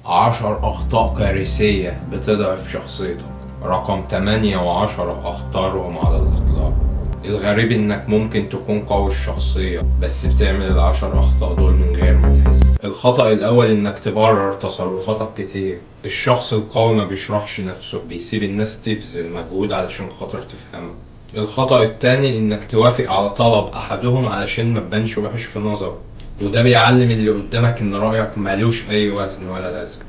10 أخطاء كارثية بتضعف شخصيتك. رقم 8 و10 أخطرهم على الإطلاق. الغريب إنك ممكن تكون قوي الشخصية بس بتعمل ال10 أخطاء دول من غير ما تحس. الخطأ الأول إنك تبرر تصرفاتك كتير. الشخص القوي ما بيشرحش نفسه، بيسيب الناس تبذل مجهود علشان خاطر تفهمه. الخطأ التاني إنك توافق على طلب أحدهم علشان ما تبانش وحش في نظره، وده بيعلم اللي قدامك إن رأيك ملوش أي وزن ولا لازمة.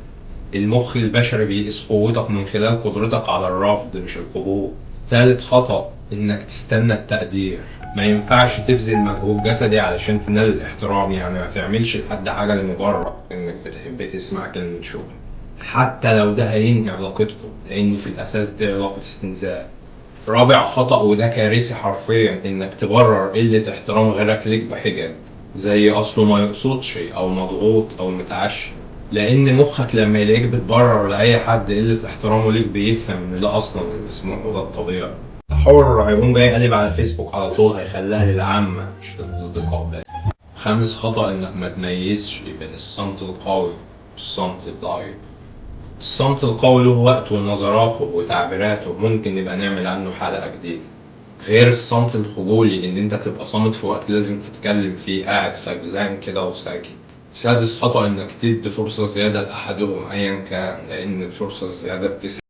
المخ البشري بيقيس قوتك من خلال قدرتك على الرفض مش القبول. تالت خطأ إنك تستنى التقدير. ما ينفعش تبذل مجهود جسدي علشان تنال الاحترام، يعني ما تعملش لحد حاجة لمجرد إنك بتحب تسمع كلمة شكر، حتى لو ده هينهي علاقتكم، لأن في الأساس دي علاقة استنزاف. رابع خطأ وده كارثي حرفيا، إنك تبرر قلة احترام غيرك ليك بحجج زي أصله ما يقصدش أو مضغوط أو متعشم، لأن مخك لما يلاقيك بتبرر لأي حد قلة احترامه ليك بيفهم إن ده أصلا المسموح وده الطبيعي. حر هيقوم جاي قلب على فيسبوك على طول، هيخليها للعامة مش للأصدقاء بس. خامس خطأ إنك ما تميزش بين الصمت القوي والصمت الضعيف. الصمت القوي له وقته ونظراته وتعبيراته، ممكن نبقى نعمل عنه حلقة جديدة. غير الصمت الخجولي، إن أنت تبقى صامت في وقت لازم تتكلم فيه، قاعد خجلان كده وساكت. سادس خطأ إنك تدي فرصة زيادة لأحدهم أيا كان، لأن الفرصة الزيادة بتسحب.